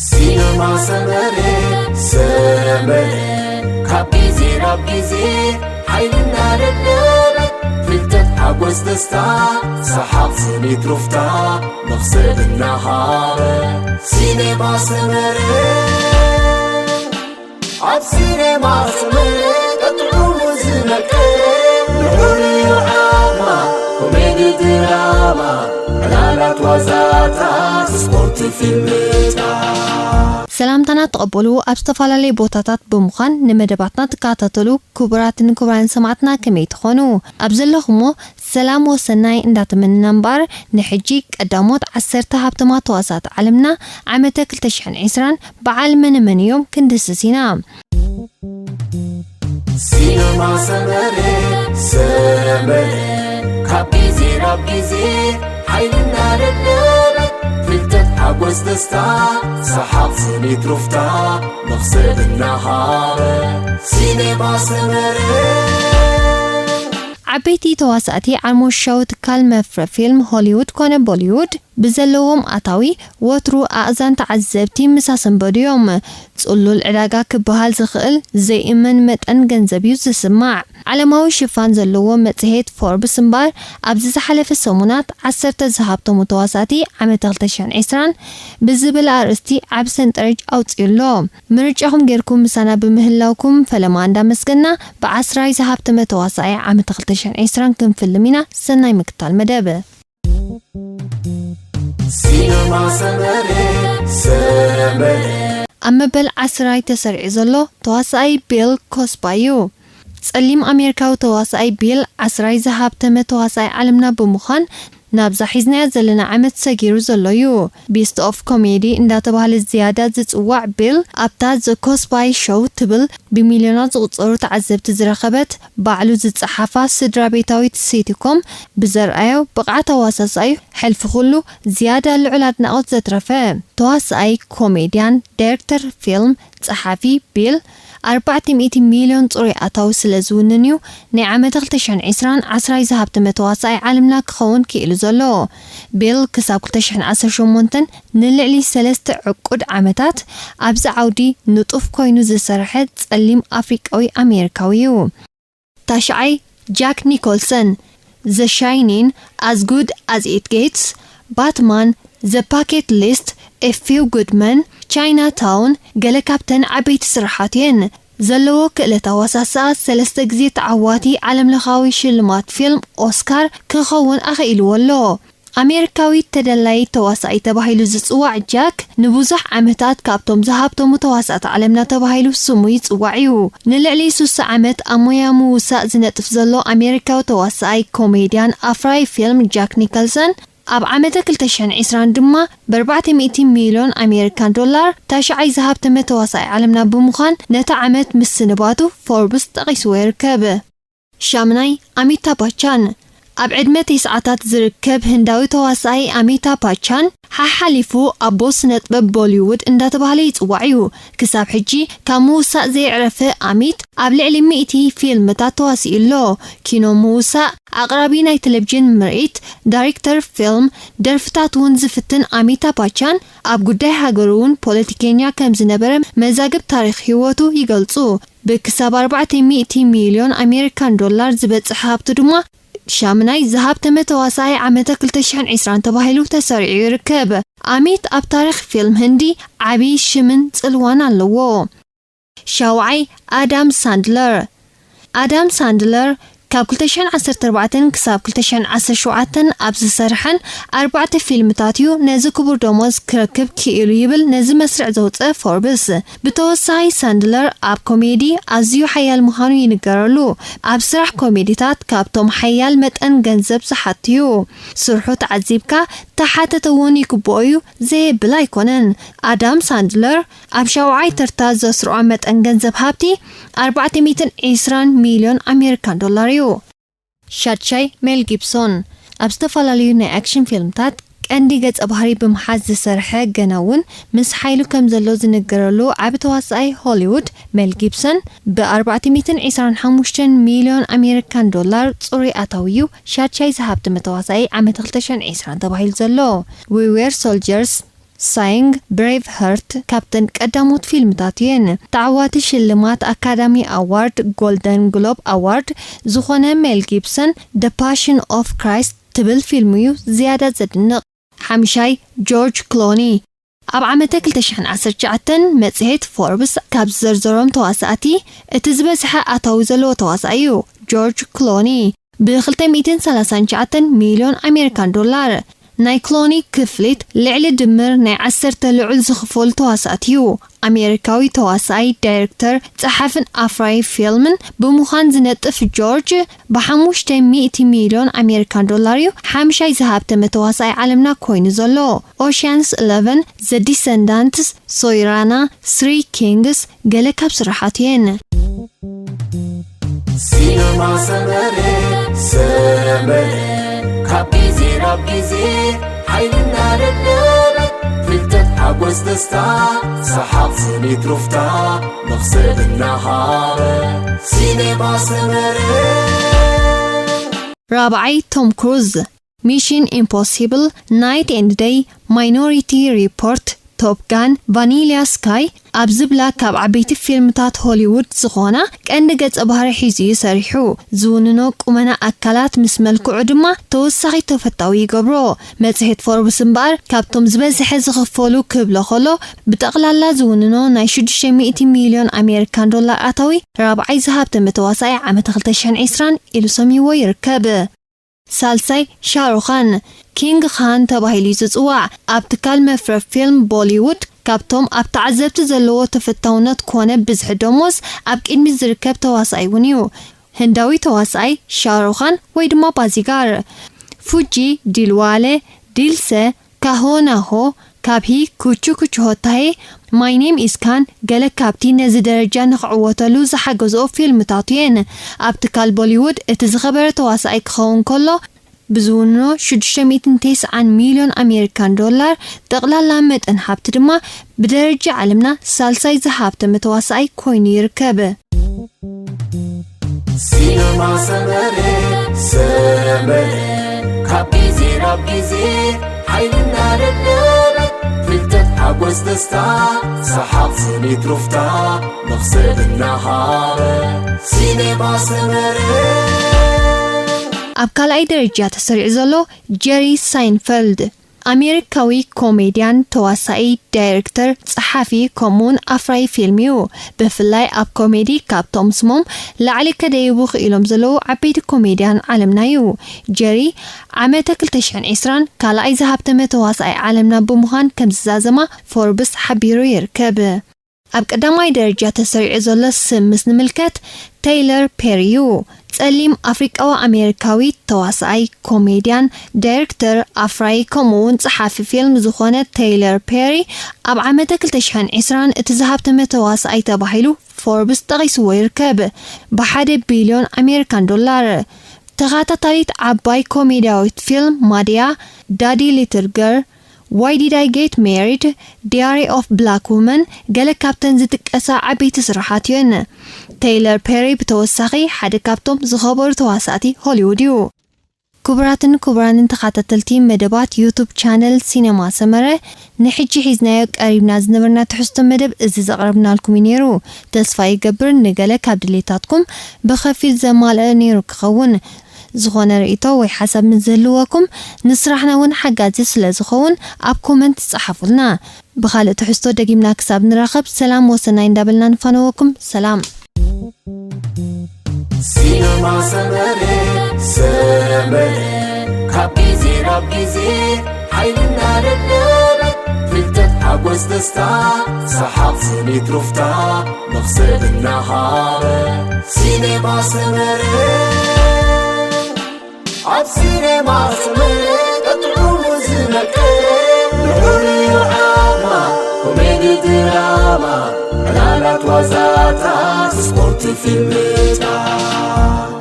ሲነማ ሰመረ፣ ሰመረ፣ ካብ ግዜ ናብ ግዜ ሓይልና ደለበት፣ ፍልጠት፣ ሓጎስ፣ ደስታ፣ ሰሓቕ፣ ስኒት፣ ሩፍታ፣ መኽሰብ እናሃበ። ሲነማ ሰመረ፣ ኣብ ሲነማ ሰመረ፣ ጥዑሙ ዝመቀረ፣ ልዑል ዓማ፣ ኮሜዲ፣ ድራማ፣ ዕላላት፣ ዋዛታት፣ ስፖርት፣ ፊልምታት። ሰላምታና ተቐበሉ። ኣብ ዝተፈላለዩ ቦታታት ብምዃን ንመደባትና ትከታተሉ ክቡራትን ክቡራን ሰማዕትና ከመይ ትኾኑ? ኣብ ዘለኹሞ ሰላም ወሰናይ እንዳተመንና እምበኣር፣ ንሕጂ ቀዳሞት ዓሰርተ ሃብተማት ተዋሳእቲ ዓለምና ዓመተ ክልተ ሽሕን ዕስራን በዓል መነ መን እዮም ክንድህስስ ኢና። ሲነማ ሰመረ፣ ሰመረ፣ ካብ ግዜ ናብ ግዜ ሓይልና ደለበት፣ ፍልጠት፣ ሓጎስ፣ ደስታ፣ ሰሓቕ፣ ስኒት፣ ሩፍታ፣ መኽሰብ እናሃበ። ሲነማ ሰመረ። ዓበይቲ ተዋሳእቲ ዓርሞሻዊ ትካል መፍረ ፊልም ሆሊውድ ኮነ ቦሊውድ ብዘለዎም ኣታዊ ወትሩ ኣእዛን ተዓዘብቲ ምስ ኣሰንበዱ እዮም። ጽሉል ዕዳጋ ክበሃል ዝኽእል ዘይእመን መጠን ገንዘብ እዩ ዝስማዕ። ዓለማዊ ሽፋን ዘለዎ መጽሔት ፎርብስ እምበኣር ኣብዚ ዝሓለፈ ሰሙናት ዓሰርተ ዝሃብተሙ ተዋሳእቲ ዓመተ ክልተ ሽሕን ዕስራን ብዝብል ኣርእስቲ ዓቢ ሰንጠረዥ ኣውጺኡ ኣሎ። ምርጫኹም ጌርኩም ምሳና ብምህላውኩም ፈለማ እንዳመስገና፣ ብዓስራይ ዝሃብተመ ተዋሳኣይ ዓመተ ክልተ ሽሕን ዕስራን ክንፍልም ኢና። ሰናይ ምክታል መደብ። ሲነማ ሰመረ፣ ሰመረ። ኣብ መበል ዓስራይ ተሰሪዑ ዘሎ ተዋሳኣይ ቢል ኮስባ እዩ። ጸሊም ኣሜሪካዊ ተዋሳኣይ ቢል ዓስራይ ዝሃብተመ ተዋሳኣይ ዓለምና ብምዃን ናብዛ ሒዝናያ ዘለና ዓመት ሰጊሩ ዘሎ እዩ። ቤስት ኦፍ ኮሜዲ እንዳተባህለ ዝያዳ ዝጽዋዕ ቢል ኣብታ ዘ ኮስባይ ሾው ትብል ብሚልዮናት ዝቑጸሩ ተዓዘብቲ ዝረኸበት ባዕሉ ዝጸሓፋ ስድራ ቤታዊት ሲቲኮም ብዘርኣዮ ብቕዓት ኣዋሳሳዩ ሕልፊ ኩሉ ዝያዳ ልዑል ኣድናቖት ዘትረፈ ተዋሳኣይ፣ ኮሜድያን፣ ዳይሬክተር ፊልም፣ ጸሓፊ ቢል ኣርባዕተ ሚእቲ ሚልዮን ጽሩይ ኣታዊ ስለ ዝውንን እዩ ናይ ዓመተ ክልተ ሽሕን ዕስራን ዓስራይ ዝሃብተመ ተዋሳኣይ ዓለምና ክኸውን ክኢሉ ዘሎ። ቢል ክሳብ ክልተ ሽሕን ዓሰርተ ሸሞንተን ንልዕሊ ሰለስተ ዕቁድ ዓመታት ኣብዚ ዓውዲ ንጡፍ ኮይኑ ዝሰርሐ ጸሊም ኣፍሪቃዊ ኣሜሪካዊ እዩ። ታሽዓይ፣ ጃክ ኒኮልሰን፣ The Shining፣ As Good As It Gets፣ ባትማን፣ The Bucket List፣ A Few Good Men፣ ቻይና ታውን ገለ ካብተን ዓበይቲ ስራሓት እየን። ዘለዎ ክእለት ኣዋሳስኣ ሰለስተ ግዜ ተዓዋቲ ዓለምለኻዊ ሽልማት ፊልም ኦስካር ክኸውን ኣኽኢልዎ ኣሎ። ኣሜሪካዊ ተደላዪ ተዋሳኣይ ተባሂሉ ዝጽዋዕ ጃክ ንብዙሕ ዓመታት ካብቶም ዝሃብተሙ ተዋሳእቲ ዓለምና ተባሂሉ ስሙ ይጽዋዕ እዩ። ንልዕሊ ስሳ ዓመት ኣብ ሞያ ምውሳእ ዝነጥፍ ዘሎ ኣሜሪካዊ ተዋሳኣይ ኮሜድያን ኣፍራዪ ፊልም ጃክ ኒከልሰን ኣብ ዓመተ ክልተ ሽሕን ዕስራን ድማ ብኣርባዕተ ሚእቲ ሚልዮን ኣሜሪካን ዶላር ታሽዓይ ዝሃብተመ ተዋሳኣይ ዓለምና ብምዃን ነቲ ዓመት ምስንባቱ ፎርብስ ጠቒስዎ ይርከብ። ሻምናይ፣ ኣሚታ ባቻን። ኣብ ዕድመ ተስዓታት ዝርከብ ህንዳዊ ተዋሳኣይ ኣሚታ ባቻን ሓሓሊፉ ኣቦ ስነጥበብ ቦሊውድ እንዳተባህለ ይጽዋዕ እዩ። ክሳብ ሕጂ ካብ ምውሳእ ዘየዕረፈ ኣሚት ኣብ ልዕሊ ሚእቲ ፊልምታት ተዋሲኡ ኣሎ። ኪኖ ምውሳእ፣ ኣቕራቢ ናይ ቴሌቪዥን ምርኢት፣ ዳይሬክተር ፊልም፣ ደርፍታት እውን ዝፍትን ኣሚታ ባቻን ኣብ ጉዳይ ሃገሩ እውን ፖለቲከኛ ከም ዝነበረ መዛግብ ታሪኽ ህይወቱ ይገልጹ። ብክሳብ ኣርባዕተ ሚእቲ ሚልዮን ኣሜሪካን ዶላር ዝበጽሕ ሃብቱ ድማ ሻምናይ ዝሃብተመ ተዋሳኣይ ዓመተ ክልተ ሽሕን ዕስራን ተባሂሉ ተሰሪዑ ይርከብ። ኣሚት ኣብ ታሪኽ ፊልም ህንዲ ዓቢ ሽምን ጽልዋን ኣለዎ። ሻውዓይ፣ ኣዳም ሳንድለር። ኣዳም ሳንድለር ካብ ክልተ ሽሕን ዓሰርተ ኣርባዕተን ክሳብ ክልተ ሽሕን ዓሰርተ ሸውዓተን ኣብ ዝሰርሐን ኣርባዕተ ፊልምታት እዩ ነዚ ክቡር ደሞዝ ክረክብ ክኢሉ ይብል ነዚ መስርዕ ዘውፅአ ፎርብስ። ብተወሳኺ ሳንድለር ኣብ ኮሜዲ ኣዝዩ ሓያል ምዃኑ ይንገረሉ። ኣብ ስራሕ ኮሜዲታት ካብቶም ሓያል መጠን ገንዘብ ዝሓቱ እዩ። ስርሑ ተዓዚብካ ተሓተተ እውን ይግብኦ እዩ ዘየብል ኣይኮነን። ኣዳም ሳንድለር ኣብ ሻውዓይ ተርታ ዘስርዖ መጠን ገንዘብ ሃብቲ ኣርባዕተ ሚእትን ዕስራን ሚልዮን ኣሜሪካን ዶላር እዩ። ሻድሻይ፣ ሜል ጊብሶን። ኣብ ዝተፈላለዩ ናይ ኣክሽን ፊልምታት ቀንዲ ገጸ ባህሪ ብምሓዝ ዝሰርሐ ገና እውን ምስ ሓይሉ ከም ዘሎ ዝንገረሉ ዓቢ ተዋሳኣይ ሆሊውድ ሜል ጊብሰን ብኣርባዕተ ሚእትን ዕስራን ሓሙሽተን ሚልዮን ኣሜሪካን ዶላር ጽሩይ ኣታዊ እዩ ሻድሻይ ዝሃብተመ ተዋሳኣይ ዓመት ክልተ ሽሕን ዕስራን ተባሂሉ ዘሎ። We Were Soldiers፣ ሳይንግ ብሬቭ ሀርት ካብተን ቀዳሞት ፊልምታት እየን። ተዓዋቲ ሽልማት ኣካዳሚ ኣዋርድ፣ ጎልደን ግሎብ ኣዋርድ ዝኾነ ሜል ጊብሰን ደ ፓሽን ኦፍ ክራይስት ትብል ፊልሙ እዩ ዝያዳ ዘድንቕ። ሓምሻይ፣ ጆርጅ ክሎኒ። ኣብ ዓመተ ክልተ ሽሕን ዓሰርተ ትሽዓተን መጽሔት ፎርብስ ካብ ዝዘርዘሮም ተዋሳእቲ እቲ ዝበዝሐ ኣታዊ ዘለዎ ተዋሳኢ እዩ። ጆርጅ ክሎኒ ብ ክልተ ሚእትን ሰላሳን ትሽዓተን ሚልዮን ኣሜሪካን ዶላር። ናይ ክሎኒ ክፍሊት ልዕሊ ድምር ናይ ዓሰርተ ልዑል ዝኽፈሉ ተዋሳእቲ እዩ። ኣሜሪካዊ ተዋሳኣይ፣ ዳይሬክተር፣ ጸሓፍን ኣፍራዪ ፊልምን ብምዃን ዝነጥፍ ጆርጅ፣ ብሓሙሽተ ሚእቲ ሚልዮን ኣሜሪካን ዶላር እዩ ሓምሻይ ዝሃብተመ ተዋሳኣይ ዓለምና ኮይኑ ዘሎ። ኦሽያንስ ኢለቨን፣ ዘ ዲሰንዳንትስ፣ ሶይራና፣ ስሪ ኪንግስ ገለ ካብ ስራሓቱ እየን። ሲነማ ሰመረ ሰመረ ካብ ግዜ ናብ ግዜ ሓይልና ደደበ ፍልጠት ሓጎስ ደስታ ሰሓቕ ስኒት ሩፍታ መኽሰብ እናሃበ ሲነማ ሰመረ። ራብዓይ፣ ቶም ክሩዝ። ሚሽን ኢምፖሲብል፣ ናይት ኤንድ ደይ፣ ማይኖሪቲ ሪፖርት፣ ቶፕ ጋን፣ ቫኒልያ ስካይ ኣብ ዝብላ ካብ ዓበይቲ ፊልምታት ሆሊውድ ዝኾና ቀንዲ ገጸ ባህሪ ሒዙ እዩ ሰሪሑ። ዝውንኖ ቁመና ኣካላት ምስ መልክዑ ድማ ተወሳኺ ተፈታዊ ይገብሮ። መጽሔት ፎርብስ እምበኣር ካብቶም ዝበዝሐ ዝኽፈሉ ክብሎ ከሎ ብጠቕላላ ዝውንኖ ናይ ሽዱሽተ ሚእቲ ሚልዮን ኣሜሪካን ዶላር ኣታዊ ራብዓይ ዝሃብተመ ተዋሳኣይ ዓመተ ክልተ ሽሕን ዕስራን ኢሉ ሰምይዎ ይርከብ። ሳልሳይ፣ ሻሩኻን፣ ኪንግ ኻን ተባሂሉ እዩ ዝጽዋዕ። ኣብ ትካል መፍረ ፊልም ቦሊውድ ካብቶም ኣብ ተዓዘብቲ ዘለዎ ተፈታውነት ኮነ ብዝሒ ደሞዝ ኣብ ቅድሚት ዝርከብ ተዋሳኣይ እውን እዩ። ህንዳዊ ተዋሳኣይ ሻሩኻን ወይ ድማ ባዚጋር። ፉጂ፣ ዲልዋለ፣ ዲልሰ፣ ካሆ ናሆ፣ ካብ ሂ፣ ኩቹ ኩቹ ሆታሄ፣ ማይ ኔም ኢዝ ካን ገለ ካብቲ ነዚ ደረጃ ንኽዕወተሉ ዝሓገዝኦ ፊልምታቱ እየን። ኣብ ትካል ቦሊውድ እቲ ዝኸበረ ተዋሳኣይ ክኸውን ከሎ ብዝውንኖ ሽዱሽተ ሚእትን ተስዓን ሚልዮን ኣሜሪካን ዶላር ጠቕላላ መጠን ሃብቲ ድማ ብደረጃ ዓለምና ሳልሳይ ዝሃብተመ ተዋሳኣይ ኮይኑ ይርከብ። ሲነማ ሰመረ ሰመረ ካብ ግዜ ናብ ግዜ ሓይልና ደደበ ፍልጠት ሓጎስ ደስታ ሰሓቕ ስኒት ሩፍታ መኽሰብ እናሃበ ሲነማ ሰመረ። ኣብ ካልኣይ ደረጃ ተሰሪዑ ዘሎ ጀሪ ሳይንፈልድ ኣሜሪካዊ ኮሜድያን፣ ተዋሳኢ፣ ዳይሬክተር፣ ጸሓፊ ከምኡውን ኣፍራዪ ፊልም እዩ። ብፍላይ ኣብ ኮሜዲ ካብቶም ስሞም ላዕሊ ከደይቡ ክኢሎም ዘለዉ ዓበይቲ ኮሜድያን ዓለምና እዩ። ጀሪ ዓመተ ክልተ ሽሕን ዕስራን ካልኣይ ዝሃብተመ ተዋሳኣይ ዓለምና ብምዃን ከም ዝዛዘማ ፎርብስ ሓቢሩ ይርከብ። ኣብ ቀዳማይ ደረጃ ተሰሪዑ ዘሎ ስም ምስ ንምልከት ቴይለር ፔሪ እዩ። ጸሊም ኣፍሪቃዊ ኣሜሪካዊ ተዋሳኣይ፣ ኮሜድያን፣ ዳይሬክተር፣ ኣፍራዪ ከምኡውን ጸሓፊ ፊልም ዝኾነ ቴይለር ፔሪ ኣብ ዓመተ ክልተ ሽሕን ዕስራን እቲ ዝሃብተመ ተዋሳኣይ ተባሂሉ ፎርብስ ጠቒስዎ ይርከብ። ብሓደ ቢልዮን ኣሜሪካን ዶላር። ተኸታታሊት ዓባይ ኮሜድያዊት ፊልም ማድያ፣ ዳዲ ሊትል ገር፣ ዋይ ዲድ ኣይ ጌት ሜሪድ፣ ዲያሪ ኦፍ ብላክ ውመን ገለ ካብተን ዝጥቀሳ ዓበይቲ ስራሓት እየን። ቴይለር ፔሪ ብተወሳኺ ሓደ ካብቶም ዝኸበሩ ተዋሳእቲ ሆሊውድ እዩ። ክቡራትን ክቡራንን ተኸታተልቲ መደባት ዩቱብ ቻነል ሲነማ ሰመረ፣ ንሕጂ ሒዝናዮ ቀሪብና ዝነበርና ትሕዝቶ መደብ እዚ ዘቕረብናልኩም እዩ ነይሩ። ተስፋ ይገብር ንገለ ካብ ድሌታትኩም ብኸፊል ዘማልአ ነይሩ ክኸውን። ዝኾነ ርእይቶ ወይ ሓሳብ ምስ ዝህልወኩም ንስራሕና እውን ሓጋዚ ስለ ዝኸውን ኣብ ኮመንት ጸሓፉልና። ብኻልእ ትሕዝቶ ደጊምና ክሳብ ንራኸብ ሰላም ወሰናይ እንዳበልና ንፋነወኩም። ሰላም። ሲነማ ሰመረ ሰመረ ካብ ግዜ ናብ ግዜ ሓይልና ደደበ ፍልጠት ሓጎስ ደስታ ሰሓቕ ስኒት ሩፍታ መኽሰብ እናሃበ ሲኔማ ሰመረ ኣብ ሲኔማ ሰመረ ቀጥዑ ዝመቀረ ንዑርዩ ዓማ ኮሜዲ ድራማ ዕላላት ዋዛታት ስፖርት ፊልምታት